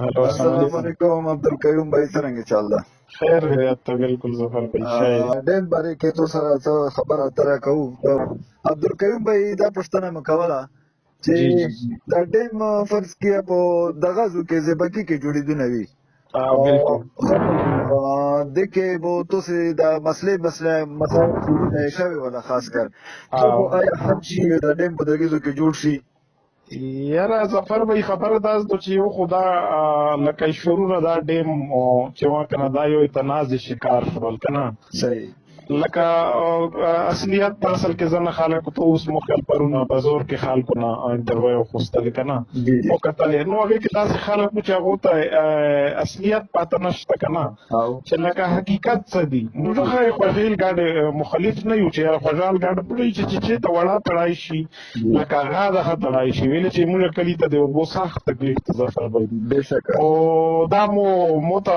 هلو السلام السلام علیکم. علیکم عبدالقیوم بھائی، څنګه چال ده؟ خیر دی ته بالکل ظفر بھائی شای. ډېر باره کې تو سره څه خبره اتره کوو. عبدالقیوم بھائی، دا پوښتنه مې کوله چې جی جی جی دا ډیم فرض کړه په دغه ځو کې زبکی کې جوړېدونه وي او بالکل د کې بو تاسو دا مسلې مسله مسائل شوی ولا خاص کر ته او آیا حل شي دا ډیم په دغه ځو کې جوړ شي؟ یاره ظفر بھائی، خبره داس دو چې یو خدا لکه شروع دا ډیم چې وا کنه دا یو تنازع شکار شول کنه. صحیح. لکه اصلیت په اصل کې زنه خلکو ته اوس مخکې پرونه په زور کې خلکو نه انټرویو خوستل کنه. جی جی او کتل نو هغه کې داسې خلک چې هغه ته اصلیت پاته نشته کنه او چې لکه حقیقت څه دي. موږ خو خوشحال ګاډ مخالف نه یو چې یاره خوشحال ګاډ پړی چې چې ته وړا تړای شي لکه هغه د تړای شي ویل چې موږ کلی ته د اوبو سخت تکلیف ته ظفر بھائی. بشکه. او دا مو مو ته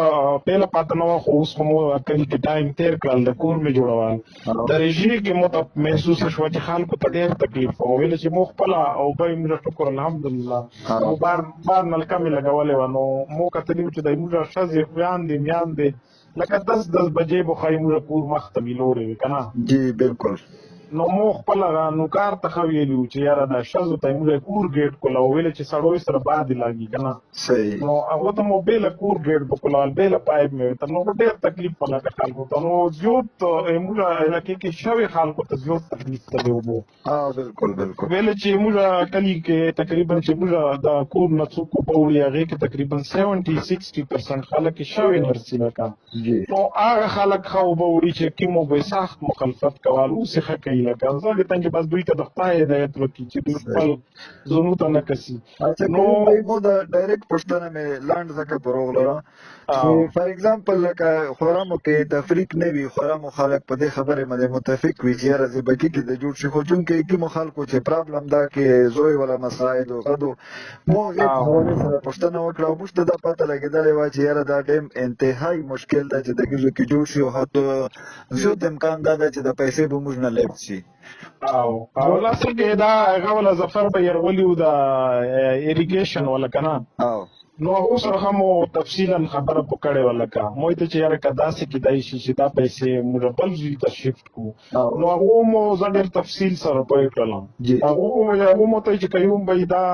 پهله پاته نه وه، خو اوس خو مو کلي کې ټایم تیر کړل، د کور مې جوړول او د رژې کې مو ته محسوس شوه چې خلکو ته ډېر تکلیف و. ویل چې مو خپله اوبه یې موږ شکر الحمدلله او مو بار بار نلکه مې لګولې وه، نو مو کتلي وو چې د موږ ښځې خویندې میاندې لکه 10 10 بجې به ښایي موږ کور مخته مې لورې وې که نه. جی بالکل. نو مو خپل هغه نوکار ته ښه ویلي وو چې یاره دا ښځو ته موږ کور ګیټ کوله، ویل چې سړو یې سره باد لاګي که نه. صحیح. نو هغه ته مو بېله کور ګیټ وکړل، بېله پایپ مې ورته، نو ډېر تکلیف په لکه خلکو ته نو زیات موږ علاقې کې شوې خلکو ته زیات تکلیف ته دی اوبو. ها بالکل بالکل. ویل چې موږ کلي کې تقریبا چې موږ د کور نه څوک اوبه وړي هغې کې تقریبا 70 60% خلک یې شوې نه رسي لکه. نو هغه خلک ښه اوبه وړي چې کوم اوبه یې سخت مخالفت کول اوس یې ښه کوي لکه زه دې ته چې بس دوی ته د خدای هدایت وکړي چې دوی خپل صحیح. ځونو ته نه کسي. اچھا نو قیوم بھائی، مو دا ډایرکټ پوښتنه مې لاند ځکه پروغله چې او فار ایگزامپل لکه خورامو کې تفریق نه وي، خورامو خلک په دې خبره باندې متفق وي چې یاره زبکی کې د جوړ شي، خو چونکې کوم خلکو چې پرابلم دا کې زوی ولا مسائل او غدو مو هغې په او حوالې سره پوښتنه وکړه او موږ ته دا پته لګېدلې وه چې یاره دا ډیم انتهایی مشکل ده چې د ګیزو کې جوړ شي او حتی زیات امکان دا ده چې د پیسې به موږ نه لیب شي. او نو او اصل کې دا هغه ولا ظفر به يرولي و دا ایریګیشن ولا کنه. او نو هغه سره هم تفصیلا خبره پکړې ولکه مو ته چې یاره کدا سې کېدای شي چې دا پیسې موږ بل ځای ته شفت کو. او نو هغه مو زه ډېر تفصیل سره پوه کړم. هغه مو ته چې قیوم به دا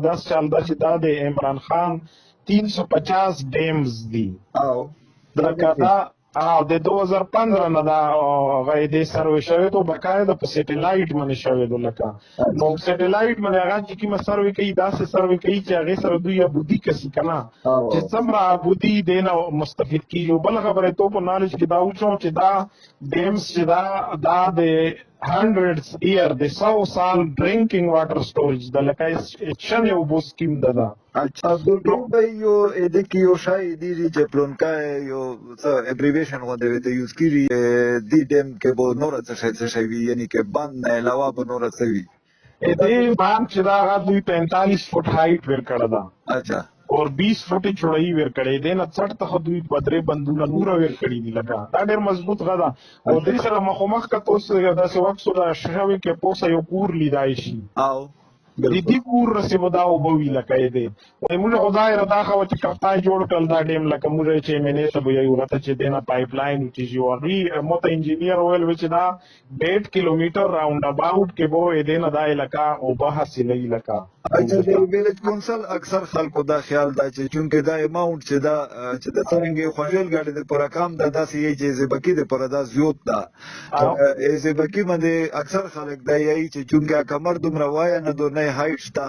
داس چال دا چې دا د عمران خان 350 ډیمز دي او لکه دا او د 2015 نه دا هغه دې سروې شوې ته باقاعده په سټلایټ باندې شوې ده لکه. نو سټلایټ باندې هغه چې کومه سروې کوي داسې سروې کوي چې هغې سره دوی ابودي کسي که نه او چې څومره ابودي دی نه مستفید کېږي. بله خبره ته په نالج کې دا وچو چې دا ډیمز چې دا دا د 100 ایئر د 100 سال ډرینکینګ واټر سټوریج ده لکه شنې اوبو سکیم ده دا. اچھا عبدالقیوم بھائی، یو دې کې یو شای دی چې پلونکا یو څه ابریویشن غوندې وي ته یوز کیږي دې ډیم کې به نور څه شی وي، یعنی کې بند نه علاوه به نور څه وي؟ دې باندې چې دا هغه دوی 45 فوټ هایټ ورکړه ده اچھا اور 20 فوټ چوړی ورکړې دي نه څټ ته خو دوی دوه درې بندونه نور ورکړي دي لکه دا ډېر مضبوط غدا او اچھا دې سره مخامخ که اوس داسې وخت سو دا شوی کې پوسه یو کور لیدای شي او د بالکل دې کور رسې به دا اوبه وي لکه یې دی وایي موږ خو ظاهره دا ښه وه چې کفتای جوړ کړل دا ډیم لکه موږ یې چې ایم این ای ته به یو ورته چې دی نه پایپ لاین وچېږي. هغوی مو ته انجینیر وویل وی چې دا 1.5 کیلومیټر راونډ اباوټ کې به یې دی نه دا علاقه اوبه حاصلوي لکه اچھا اوبه د ته. ویلیج کونسل اکثر خلکو دا خیال دا چې چونکه دا اماونټ چې دا چې د څنګه خوشحال ګاډي د پر کام دا داسې یې چې زبکی د پر دا زیوت دا او زبکی باندې اکثر خلک دا یې چې چونکه کمر دومره وای نه دو نه هایټ شته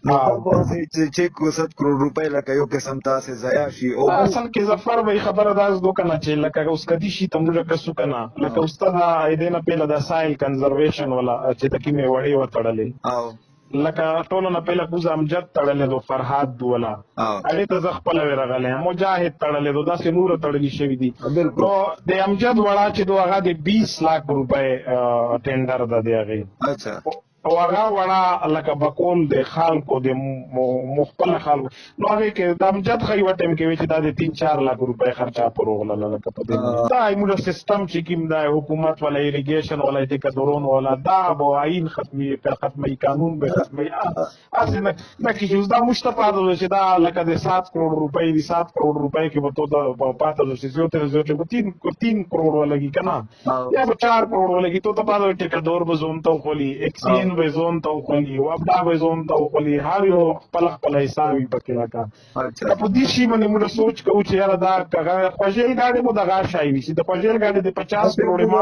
نو دا او به چې 6 کروڑ روپۍ لکه یو قسم تاسو ضایع شي او بل اصل کې ظفر به خبره داس دو کنه چې لکه اوس کدي شي ته موږ کسو کنه لکه استاد دې نه پیله د سایل کنزرویشن ولا چې تکي مې وړي وتړلې او لکه ټولو نه پهله کوز امجد تړلې دو فرهاد دولا او هغې ته زه خپله ورغلی یم، مجاهد تړلې دو داسې نور تړلي شوي دي. بالکل نو د امجد وړا چې دو هغه د 20 لاک روپۍ ټینډر ده د هغې. اچھا. او هغه وړه لکه بقول د خلکو د مخبل خلکو، نو هغه کې د امجد خو یو ټیم کې وی چې دا د 3-4 لاک روپۍ خرچه پروغله. لکه په دې دا موږ سیستم چې کوم دا حکومت ولا ایریګیشن ولا ټیکدرون ولا دا به آئین ختمي ختمي، قانون به ختمي، اسې نه نه کې چې دا مشته پاتې چې دا لکه د 7 کروڑ روپۍ دي، 7 کروڑ روپۍ کې به تو دا پاتې چې زیات زیات به 3 کروڑ ولګي کنه یا به 4 کروڑ ولګي، تو ته پاتې ټیکدور به زون ته خولي، اکسین به زون ته خولي، وابدا به زون ته خولي، هر یو خپل خپل حساب وي پکې. لکه په دې شی باندې موږ سوچ کوو چې یاره دا خوشیل ګاډي مو دغه شای وي چې د خوشیل ګاډي د 50 کروڑ ما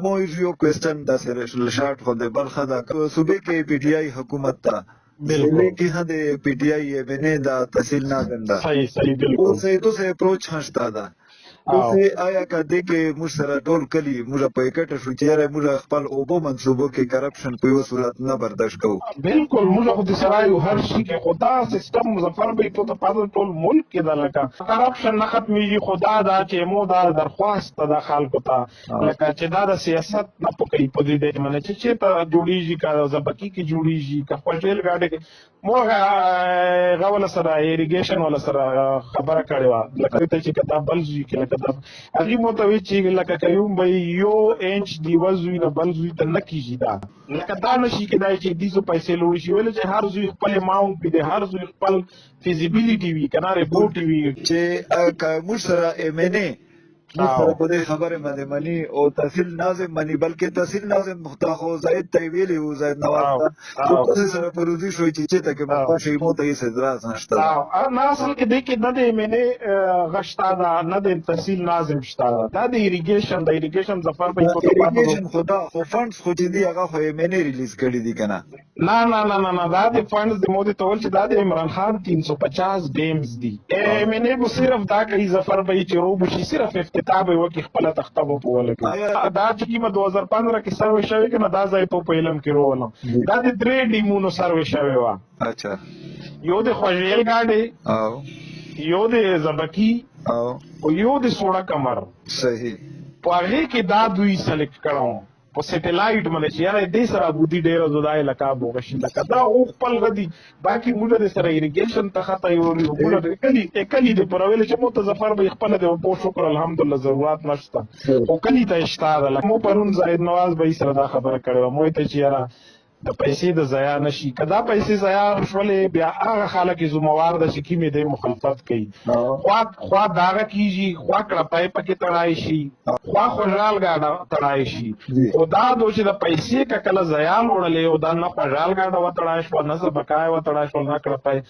مو یو کوېسچن دا سره شارټ خو د بلخه دا صوبې کې پی ټی آی حکومت ته بالکل کې د پی ټی آی ایم ان دا تحصیل ناظم دا صحیح صحیح بالکل اوس ته سه اپروچ هشتا دا اوس آیا کده کې موږ سره ټول کلی موږ په کټه شو چې یاره موږ خپل اوبو منصوبو کې کرپشن په یو صورت نه برداشت کوو؟ بالکل، موږ خو د سره یو هر شي کې خدا سیستم مظفر به ته په ټول ملک کې دا لکه کرپشن نه ختميږي. خدا دا چې مو دا درخواست ده خلکو ته لکه چې دا د سیاست نه پکې په دې دې باندې چې ته جوړیږي، کا زبکی کې جوړیږي، کا خوشیل گاډي کې. مو غول سره ایریګیشن ولا سره خبره کړې و لکه ته چې کتاب بل زوی کې لکه دا هغه مو ته وی چې لکه قیوم به یو انچ دی وزوی نه بل زوی ته نه کیږي، دا لکه دا نشي کېدای چې دې څو پیسې لوړ شي، ولې چې هر زوی خپل ماونټ دی، هر زوی خپل فیزیبিলিټي وی کنه، رپورټ وی. چې موږ سره ایم ان ای سره په دې خبره باندې مني او تحصیل ناظم مني، بلکې تحصیل ناظم خو زاید ته ویلی وو، زاید نواز ته خو تاسو سره پروزي شوي چې چېرته کې مخ شي مو ته یې اعتراض نشته. نه، اصل کې دې کې نه د ایم ان ای غشتا ده، نه د تحصیل ناظم شته، دا د ایریګیشن، د ایریګیشن ظفر په ایریګیشن خدا خو فندز خو چې دی هغه خو ایم ان ای ریلیز کړی دي کنه؟ نه نه نه نه نه، دا د فندز د مودي تول چې دا د عمران خان 350 ډیمز دي، ایم ان ای به صرف دا کوي ظفر به چې روب شي، صرف افتتاح به وکي، خپل تخته به ولګي. دا چې کیمه 2015 کې سروې شوی کنه، دا ځای په علم کې رولم، دا د درې ډیمونو سروې شوی و. اچھا، یو د خوشیل گاډي او یو د زبکی او یو د سوړه کمر. صحیح، په هغه کې دا دوی سلیکټ کړو په سټلایټ باندې چې یاره دې سره بودی ډیره زدای لکه بوغشي لکه دا او خپل غدي، باقي موږ د سره ایریګیشن ته خطا یو موږ د کلی کلی د پرول چې مو ته ظفر به خپل د په شکر الحمدلله ضرورت نشته، او کلی ته اشتا ده. مو پرون زاید نواز به سره دا خبره کړې مو ته چې یاره د پیسې د ضایع نشي، کدا پیسې ضایع شولې بیا هغه خلک ذمہوار ده چې کیمه د مخالفت کوي، خوا خوا داغه کیږي، خوا کړه پای پکې تړای شي، خوا خوشحال ګاډه تړای شي. خدا دو چې د پیسې کله ضایع وړلې او دا نه خوشحال ګاډه وتړای شو، نه زبکای وتړای شو، نه کړه پای،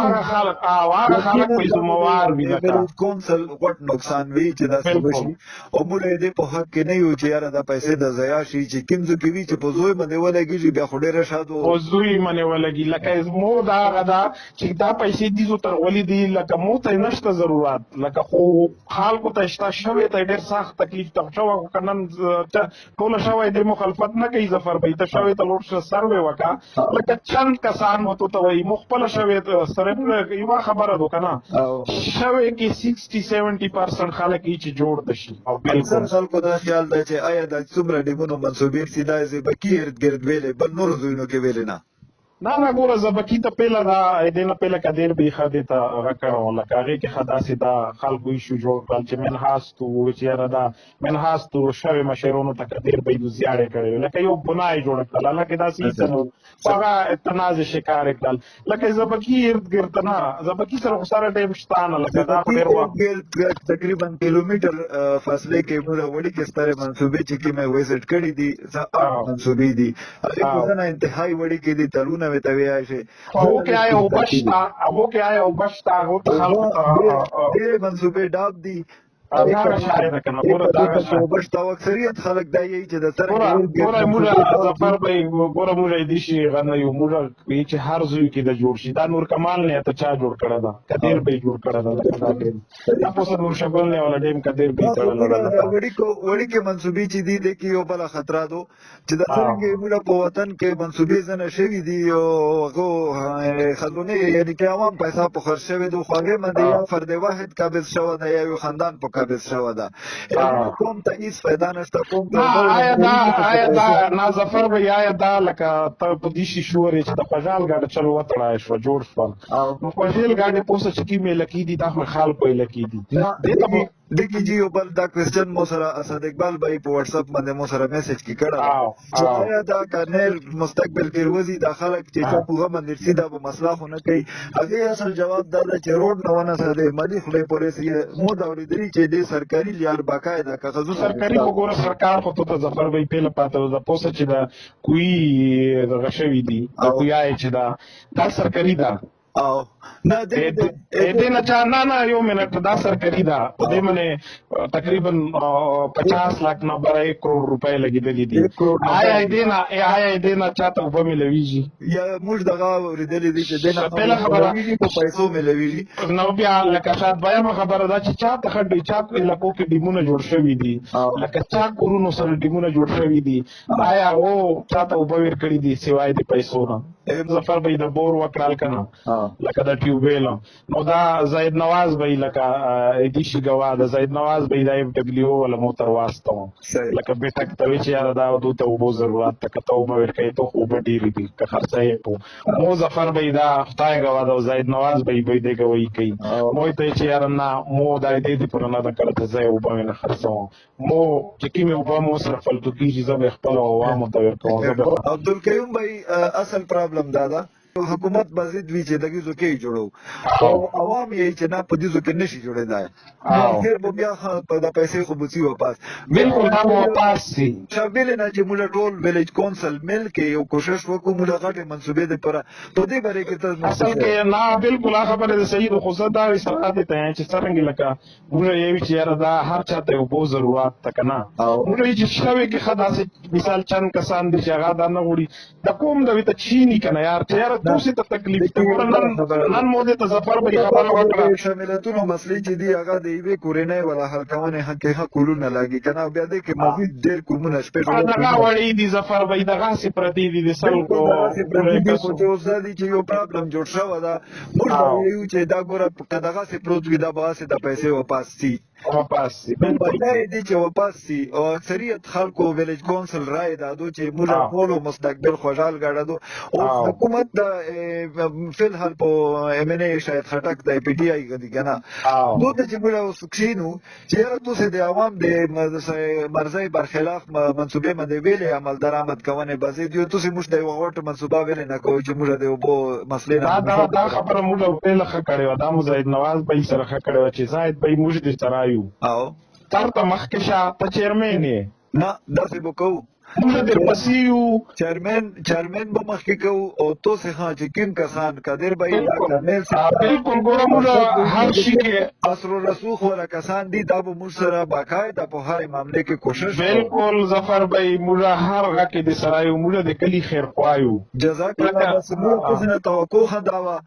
هغه خلک او هغه خلک په ذمہوار وي. لکه کونسل غټ نقصان وی چې دا څه وشي، او موږ دې په حق کې نه یو چې یاره دا پیسې د ضایع شي، چې کوم ځای کې وی چې په زوی باندې ولګي بیا خو ډېره شادو په زوی باندې ولګي. لکه مو دا غدا چې دا پیسې دي زو تر ولې دي، لکه مو ته نشته ضرورت، لکه خو خلکو ته شته شوی ته ډېر سخت تکلیف ته شو کنن ټول شوی د مخالفت نه کوي ظفر به ته شوی ته لوټ سروي وکا، لکه چند کسان مو ته وایي مو خپل شوی سره یو خبره دو کنه، شوی کې 60 70% خلک یې چې جوړ دشي. او بالکل خلکو دا خیال دی چې آیا دا څومره ډیمونو منسوبې سي دا زبکی ارد ګرد ویلې بل نور ځایونو کې ویلې؟ نه نه نه، ګوره زبکی ته پیله دا دې نه پیله کدیر به خدای ته هغه کړو، لکه هغه کې خدا سي دا خلکو شو جوړ کړل چې منهاس تو چې یاره دا منهاس تو شوی مشرونو ته کدیر به زیاړې کړي، لکه یو بنای جوړ کړل، لکه دا سي هغه تنازع شکار کړل، لکه زبکی ارد ګرد نه زبکی سره خو سره ټیم شته نه، لکه دا ډېر وخت تقریبا کیلومتر فاصله کې موږ وړي کې ستاره منسوبې چې کې مې وزټ کړې دي، منسوبې دي هغه نه انتهایی وړي کې دي، تلونه وته وی شي. هغه کې آیا وبشتا، هغه کې آیا وبشتا، هغه ته خلکو ډېر منسوبې ډاب دي. دا شاید کنه ګوره دا وبشتا، اکثریت خلک دا یی چې د سره ګوره موږ ظفر به ګوره موږ دې شي غنه یو موږ چې هر زوی کې د جوړ شي، دا نور کمال نه ته چا جوړ کړه، دا کدیر به جوړ کړه، دا دا تاسو نور شغل نه ولا ډیم کدیر به تړل. وړي کو وړي کې منسوبې چې دي د کې یو بل خطر دو چې د څنګه موږ په وطن کې منسوبې زنه شوی دي او هغه خزونه، یعنی کې عوام پیسې په خرڅ شوی دي، خو هغه باندې یا فرد واحد قابض شوی دی یا یو خاندان په قابض شوه ده. قوم ته هیڅ فایده نشته، قوم ته آیا دا آیا دا نا ظفر به آیا دا لکه ته په دې شي شورې چې د خوشحال ګاډي چلو وتړای شو جوړ شو، نو خوشحال ګاډي پوسه چې کیمه لکی دي، دا خو خلکو یې لکی دي. دې ته دکی جی یو بل دا کوېسچن مو سره اسد اقبال بھائی په واتس اپ باندې مو سره میسج کې کړه چې آیا دا کانل مستقبل کې روزي دا خلک چې چا په غم باندې سي دا به مسله خو نه کوي؟ هغه اصل جواب دا ده چې روډ نه ونه سره د مالی خلې پورې سي مو دا ورېدلی چې د سرکاري لیار باقاعده کاغذونه سرکاري خو ګوره سرکار خو ته ظفر بھائی پیله پاته ده پوسه چې دا کوی دغه شوی دی، دا کوی چې دا سرکاري ده. او نه دې دې نه چا نه نه یو منټ، دا سرکاري ده، په دې باندې تقریبا 50 لاک نه بره 1 کروڑ روپۍ لګېدلې دي. آیا دې نه آیا دې نه چاته اوبه ملويږي؟ یا موږ دغه اورېدلې دي چې دې نه پهله خبره په پیسو ملويږي. نو بیا لکه شاد بیامه خبره ده چې چاته خډې چا علاقو کې ډیمونه جوړ شوي دي، لکه چا کورونو سره ډیمونه جوړ شوي دي، آیا هغو چاته اوبه ورکړي دي سوای د پیسو نه؟ ظفر به د بور وکړل که نه لکه د ټیوب ویل، نو دا زاید نواز به لکه دې شي ګواه ده، زاید نواز به د اف ډبلیو ولا موتر واستو لکه بیٹک ته چې یاره دا دوی ته اوبو ضرورت ته که ته اوبه ورکوې ته خو اوبه ډېرې دي که خرڅه یې کو. مو ظفر به دا خدای ګواه ده، زاید نواز به به دې ګواهي کوي، مو ته چې یاره نه مو دا دې دې پر نه ده کړه چې زه یې اوبه مې نه خرڅوم، مو چې کومې اوبه مو سره فالتو کېږي زه به خپل عوامو ته ورکوم. زه به عبدالقیوم بھائی اصل پرابلم دا ده حکومت بزید وی چې دغه ځکه جوړو او عوام یې چې نه په دې ځکه نشي جوړېدای، نو اخر به بیا په د پیسې خو بچي واپس بالکل دا واپس سي. شابل نه چې موږ ټول ویلیج کونسل مل کې یو کوشش وکړو، موږ غټه منصوبې د پر په دې باره کې ته اصل کې نه بالکل خبره ده صحیح، خو زه دا صلاح ته چې څنګه لکه موږ یې چې یاره دا هر چاته یو بو ضرورت ته کنه، موږ یې چې شوی کې خدا سي مثال چند کسان دي چې هغه دا نه غوړي د کوم د وی ته چینی کنه یار، چې یاره توسې ته تکلیف ته نن مو دې ته ظفر به خبره وکړه. شاملتونو مسلې چې دی هغه د یوې کورنۍ ولا حل کونه حق حق کولونه لاګي کنه، بیا دې کې مزید ډېر کومونه شپې دغه وړي دي ظفر به دغه سي پردي دي د سل کو خو چې اوس دې چې یو پرابلم جوړ شوی دا موږ یو چې دا ګوره دغه سي پروت وي دا به سي د پیسې واپس سي واپس سي بجای دې چې واپس سي. او اکثریت خلکو ویلیج کونسل رائے دادو چې موږ ټول مستقبل خوشحال ګاډو. او حکومت د فلحال په ایم ان ای شاید خټک د پی ټی آی غدي کنه، نو ته چې موږ اوس کښینو چې یاره تاسو د عوام د مرزي برخلاف منصوبې باندې ویلې عمل درآمد کوونه بزې دی، تاسو موږ د یو غټ منصوبه ویلې نه کوي چې موږ د وبو مسلې نه دا دا خبره موږ په لخه کړې و، دا مو زاید نواز به سره کړې و چې زاید به موږ دې سره یو او تر ته مخکې شه، ته چیرمن یې نه داسې به کوو موږ درپسې یو چیرمن به مخکې کوو او تاسو ها چې کوم کسان قادر به کرنل بالکل ګوره موږ هر شي کې اثر رسوخ ولا کسان دي دا به موږ سره باقاعده په هر معاملې کې کوشش بالکل ظفر بھائی موږ هر غا کې د سره یو، موږ د کلی خیر خوایو. جزاک الله. بس موږ تاسو نه توقع خدا وا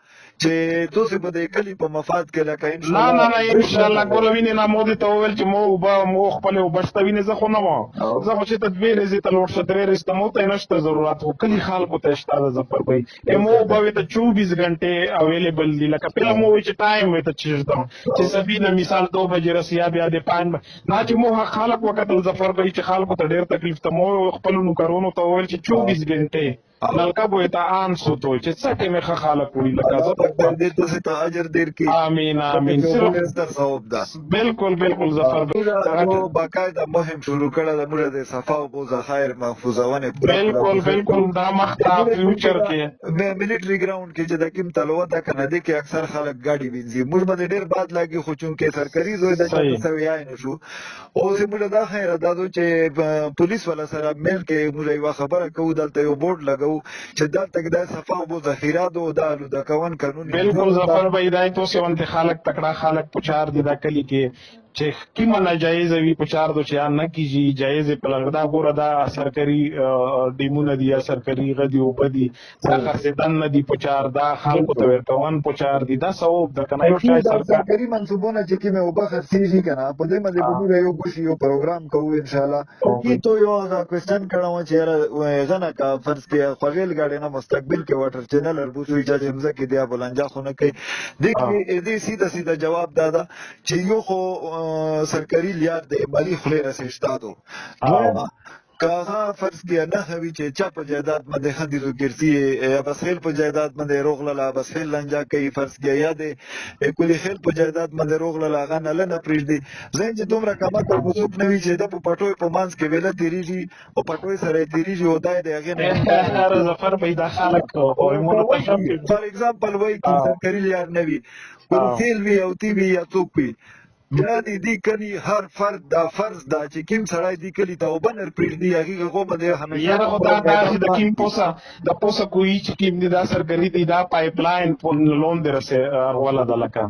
چې تاسو به د کلی په مفاد کې لکه ان شاء الله نه نه ان شاء الله ګوره وینې نه مو دې ته وویل چې مو وبه مو خپلې اوبه شته وینې، زه خو نه وم، زه خو چې ته دوې ورځې ته لوړ شه درې ورځې ته مو ته نشته ضرورت، خو کلي خلکو ته شته د ظفر بھائی مو اوبه وې ته 24 غنټې اویلیبل دي. لکه پهله مو وی چې ټایم وې ته چېرته چې سبي د مثال 2 بجې رسي یا بیا د 5 نه چې مو خلک وکتل ظفر بھائی چې خلکو ته ډېر تکلیف ته مو خپلو نوکرونو ته وویل چې 24 غنټې نلکه به ته آن سوتو چې څه کې مې ښه خلک وړي لکه زه دې تاسو ته اجر ډیر کی. امین امین. صرف ثواب ده. بالکل بالکل ظفر بھائی باقاعده مهم شروع کړه د موږ د صفا او ذخایر محفوظونه. بالکل بالکل دا مخته فیوچر کې ملټری ګراوند کې چې د کیم تلوه ده کنه دې کې اکثر خلک ګاډي وینځي، موږ باندې ډیر باد لاګي، خو چونکه سرکاري زوی د چا څه ویای نه شو. او موږ دا خیر دا چې پولیس ولا سره مل کې موږ یو خبره کوو، دلته یو بورډ لګو چې دلته کې د صفا او ذخیره دو دا د کون قانون. بالکل ظفر بھائی دای تو سیونته خلک تکړه خلک پچار دي دا کلی کې چې کیمه ناجایز وي پچار دو چې نه کیږي جایز په لغدا ګوره دا سرکاري ډیمونه دي یا سرکاري غدي او بدی دا خرڅېدن نه دي پچار، دا خلکو ته ورکون پچار دي، دا ثواب ده کنه یو شای سرکاري منصوبونه چې کیمه وبه خرڅېږي کنه په دې باندې به موږ یو کوشش یو پروګرام کوو ان شاء الله. کی تو یو هغه کوېسچن کړم چې یاره غنه کا فرض کې خوغیل ګاډي نه مستقبل کې واټر چینل اربوسوي چې مزه کې دی بلنجا خو نه کوي، دې کې دې سیده سیده جواب دا ده چې یو خو سرکاري لیار د مالي خولې رسېشتا دو، دویمه که هغه فرض کړه نه وي چې چا په جایداد باندې خندي زو ګرځي، یا بس خیل په جایداد باندې روغله بس خیل لنجا کوي فرض کړه، یا د کلی خیل په جایداد باندې روغله هغه نه لنه پرېږدي. زه چې دومره کمه کړ څوک نه وي چې د په پټوی په منځ کې ویله تېرېږي او پټوی سره تېرېږي او دا د هغې نه ظفر پیدا خلک او فار ایگزامپل وایي چې سرکاري لیار نه وي، کلی خیل وي او تی وي یا څوک وي، دا د دې کلي هر فرد دا فرض دا چې کیم سړی دې کلي ته اوبه نر پرېږدي، هغې هغو باندې همیشه یاره خو دا داسې د کیم پوسه د پوسه کوي چې کیم دی دا سرکاري دی، دا پایپ لاین په لون دی رسې ولا ده، لکه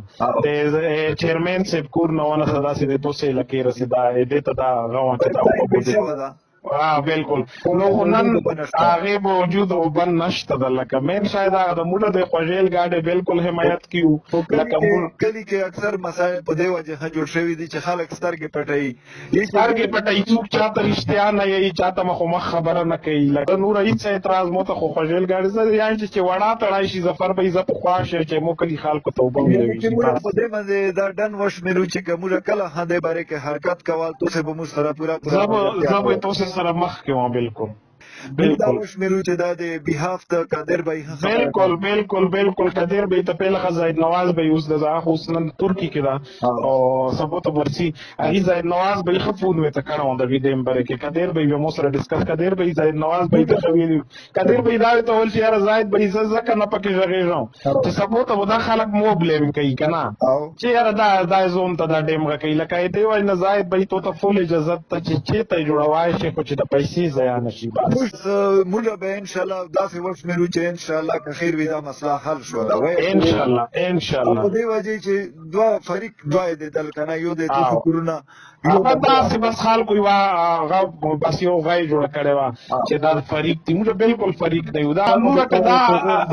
د چیرمن صاحب کور نه ونه داسې د توسې لکه رسې دا دې ته دا غوا چې دا اوبه. ها بالکل، نو نن هغه موجود او بن نشته ده، لکه مین شاید هغه د موږ د خوږیل گاډي بالکل حمایت کیو. لکه کلی کې اکثر مسائل په دی وجه جوړ شوی دي چې خلک سترګې پټوي، سترګې پټوي، څوک چاته رښتیا نه یي، چاته مخ مخ خبره نه کوي. لکه نور هیڅ اعتراض مو ته خو خوږیل گاډي زه یان چې وړا تړای شي ظفر به زه په خواش چې مو کلی خلکو ته وبم. وي چې موږ په دې باندې دا ډن وشمېرو چې کوم کله هندې باره کې حرکت کول تو سه به موږ سره پورا پورا زه سره مخ کې وم. بالکل بالکل، شمیرو چې دا د بیهاف ته قادر بای. بالکل بالکل بالکل، قادر به ته پهله زاید نواز به اوس د ځا خو نن ترکی کې دا او سبو ته ورسی، هغه زاید نواز به خفون وې ته کړه د وی دیم بره کې قادر به مو سره ډیسکس، قادر به زاید نواز به ته ویلي، قادر به دا ته ول چې یار زاید به زه ځکه نه پکې ژغېږم چې سبو ته دا خلک مو بلیم کوي کنه چې یار دا دا زون ته دا ډیم کوي. لکه دی وای نه زاید به ته فول اجازه ته چې چې ته جوړوای شي، خو چې د پیسې ضایع نشي. بس موږ به ان شاء الله داسې وشمېرو چې ان شاء الله که خیر وي دا مسله حل شو دا ان شاء الله ان شاء الله. په دې وجه چې دوا فریق دوا دې دل کنه، یو دې تو کورونه یو داسې بس خلکو یو هغه بس یو غای جوړ کړی و چې دا فریق دی، موږ بالکل فریق نه یو. دا نور کدا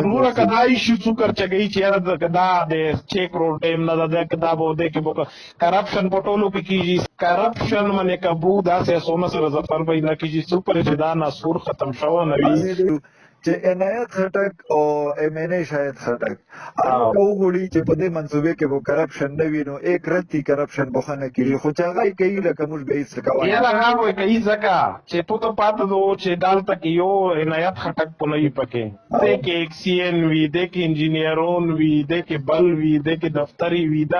نور کدا ایشو څو کر چګی چې یاره کدا د 6 کروڑ ټیم نه ده کدا به دې کې کرپشن په ټولو کې کیږي، کرپشن منه کبو دا سونه سره ظفر به نه کیږي سپر چې دا ناسور ختم شو نه وي. چې عنایت خټک او ایم ان ای شاید خټک هغه وګوري چې په دې منصوبې کې به کرپشن نه وي، نو یک رتی کرپشن به نه کیږي، خو چې هغه کوي لکه موږ به هیڅ کوي. یاره هغه کوي ځکه چې تو ته پاته دو چې دالته کې یو عنایت خټک په نه وي پکې، دې کې ایکسین وي، دې کې انجینیرون وي، دې کې بل وي، دې کې دفتری وي، دا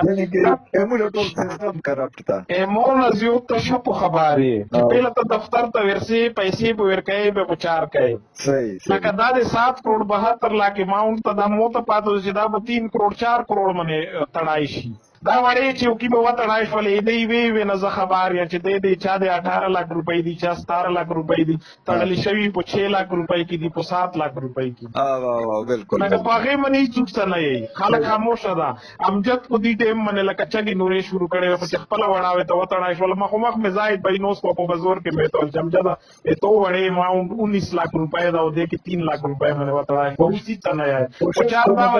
موږ ټول سیستم کرپټ تا ایمون زیو ته شپو خبرې چې پهله ته دفتر ته ورسې پیسې به ورکوي به پچار کوي. صحیح. لکه دا د 7 کروڑ 72 لاکھ اماونټ ته دا مو ته پاتې چې دا به 3 کروڑ 4 کروڑ منه تړای شي، دا وړې چې کی به وتړای شولې دی وی وی نه زه خبر یا چې دې دې چا د 18 لاکھ روپۍ دي، چا 17 لاکھ روپۍ دي تړلې شوی، په 6 لاکھ روپۍ کې دي، په 7 لاکھ روپۍ کې. وا بالکل. لکه په هغه منی څوک څه نه یي، خلک خاموش ده. امجد په دې ټیم منه لکه چګي نورې شروع کړي چې خپل وړاوي ته وتړای شول. مخ مخ مې زاید بینوس په بازار کې مې ته امجد ته وړې ما 19 لاکھ روپۍ دا او دې کې 3 لاکھ روپۍ منه وتړای شو، اوس څه نه یي. خو چا دا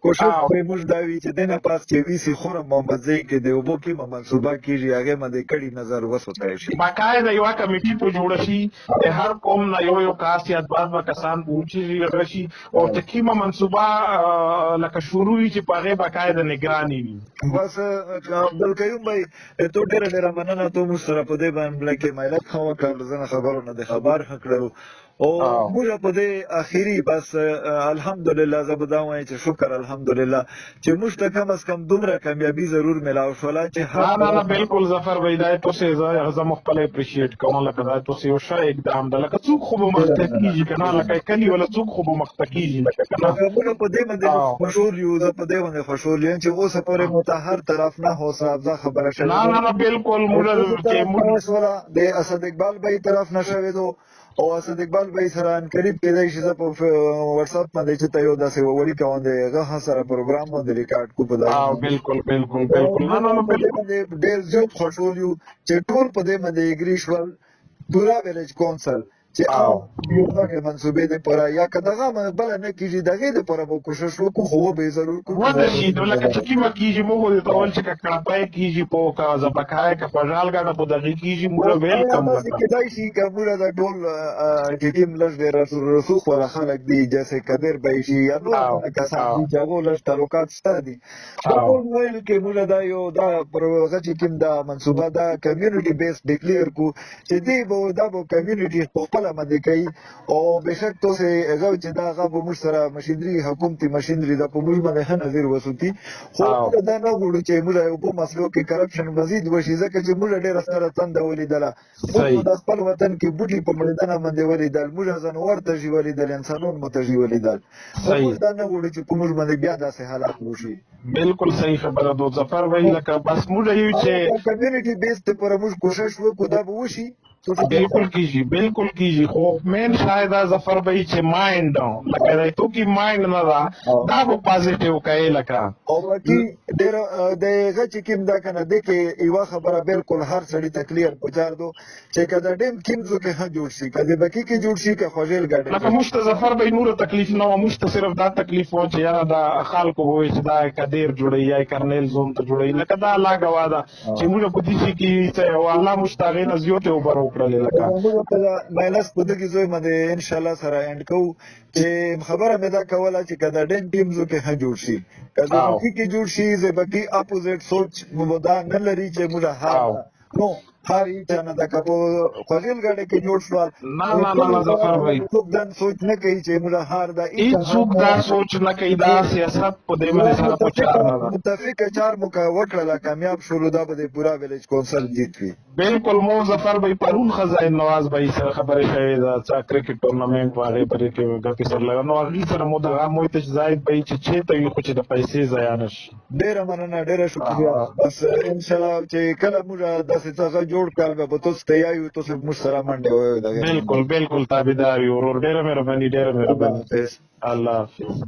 کوشش به موږ دا وي چې دنه پاس چې وی سي خورم محمد زی کې د اوبو کې منصوبه کیږي هغه باندې کړي نظر وسوتای شي، باقاعده یو کمیټي په جوړ شي، د هر قوم نه یو یو کاس یا دوه دوه کسان پوښي راشي او چې کیمه منصوبه لکه شروع وي چې په هغه باقاعده نگرانی وي. بس عبدالقیوم بھائی ته ډېر ډېر مننه، ته موږ سره په دې باندې کې مایلت خو وکړ، زنه خبرونه د خبر کړو او موږ په دې اخیری بس الحمدلله زه به دا وایم چې شکر الحمدلله چې موږ ته کم از کم دومره کامیابی ضرور ملاو شوله چې نه نه بالکل ظفر بھائی، دا ته څه زه مخبل اپریشیټ کوم، لکه دا ته یو ښه اقدام ده، لکه څوک خو به مخته کیږي کنه، لکه کلی ولا څوک خو به مخته کیږي لکه کنه. موږ په دې باندې خوشحال یو، زه په دې باندې خوشحال یم چې اوس پورې مو ته هر طرف نه حوصله افزا خبره شوه. نه نه نه بالکل، موږ چې موږ د اسد اقبال بھائی طرف نه شوې دو او اسد اقبال بھائی سره ان قریب کېدای شي زه په واتس اپ باندې چې ته یو داسې وړي کوم دی هغه سره پروګرام باندې ریکارډ کو په دا. بالکل بالکل بالکل، نه نه بالکل، ډېر زیات خوشحال یو چې ټول په دې باندې اګری شول، پورا ویلیج کونسل چې او یو دغه منصوبې د پر یا که دغه بل نه کیږي دغه د پر به کوشش وکړو، خو به ضرور کو و شي. نو لکه چې کیمه کیږي، موږ دې ته ول چې کړپای کیږي په کا زبکای کا خوشحال غاډه په دغه کیږي، موږ ویلکم. کېدای شي که موږ د ټول چې ټیم لږ ډېر رسوخ والا خلک دي، جیسے قدر به شي یا نور کسان دي چې هغو لږ تعلقات شته دي. ټول ویل کې موږ دا یو دا پروژه چې کوم دا منصوبه دا کمیونټي بیس ډیکلیئر کو چې دی به دا به کمیونټي په خپله باندې کوي، او بېشک تاسې هغه چې دا هغه به موږ سره مشینري، حکومتي مشینري دا په موږ باندې ښه نظر وسوتي. خو موږ دا نه غواړو چې موږ یو په مسلو کې کرپشن مزید وشي، ځکه چې موږ ډېره ستره تنده ولیدله. موږ د خپل وطن کې بوټي په مړېدنه باندې ولیدل، موږ ځناور ته ژي ولیدل، انسانان مو ته ژي ولیدل. موږ دا نه غواړو چې په موږ باندې بیا داسې حالات وشي. بالکل صحیح خبره دو ظفر بھائی، لکه بس موږ یو چې کمیونټي بیس ته پر موږ کوشش وکړو دا به وشي. بالکل کیږي، بالکل کیږي. خو مین شاید ظفر بھائی چې مایند لکه دا تو کی مایند نه دا دا به پازیټیو کوي لکه. او باقي ډېر د هغه چې کوم دا کنه د کې یو خبره بالکل هر سړي ته کلیر پچار دو چې کله ډیم کیمزو کې هم جوړ شي، کله بکی کې جوړ شي، که خوشحال ګاډي. لکه موږ ته ظفر بھائی نور تکلیف نه و، موږ ته صرف دا تکلیف و چې یاره دا خلکو وایي چې دا کدیر جوړي یا کرنیل زون ته جوړي، لکه دا لا غوا ده چې موږ په دې کې چې الله موږ ته غي نزیوته وبر وکړل. لکه موږ په مایلس په دغه زوی باندې ان شاء الله سره اند کوو چې خبره مې دا کوله چې کله ډیم ټیمزو کې هم جوړ شي، کله بکی کې جوړ شي، زبکی اپوزیټ سوچ مو دا نه لري چې موږ هار نو هر چا نه دا کپو خوشحال ګاډي کې جوړ شول. نه نه نه نه ظفر بھائی، څوک دا سوچ نه کوي چې موږ هار دا، هیڅوک دا سوچ نه کوي. دا سیاست په دې باندې سره پچار نه ده. متفق چار مو وکړه، کامیاب شولو، دا به پورا ویلیج کونسل جیت وي. بالکل. مو ظفر بھائی پرون خزائن نواز بھائی سره خبرې شوې ده، چې کرکټ ټورنمنټ واغې پرې کې غپې سره لګا، نو هغه سره مو دغه مو ته زاید بھائی چې چیرته وي خو چې د پیسې ضایع نشي. ډیره مننه، ډیره شکریه. بس ان شاء الله چې کله موږ داسې څه جوړ کړل به تاسو ته یو تاسو موږ سره منډه وایو. بالکل بالکل، تابعدار یو ورور. ډیره مهرباني، ډیره مهرباني. الله حافظ.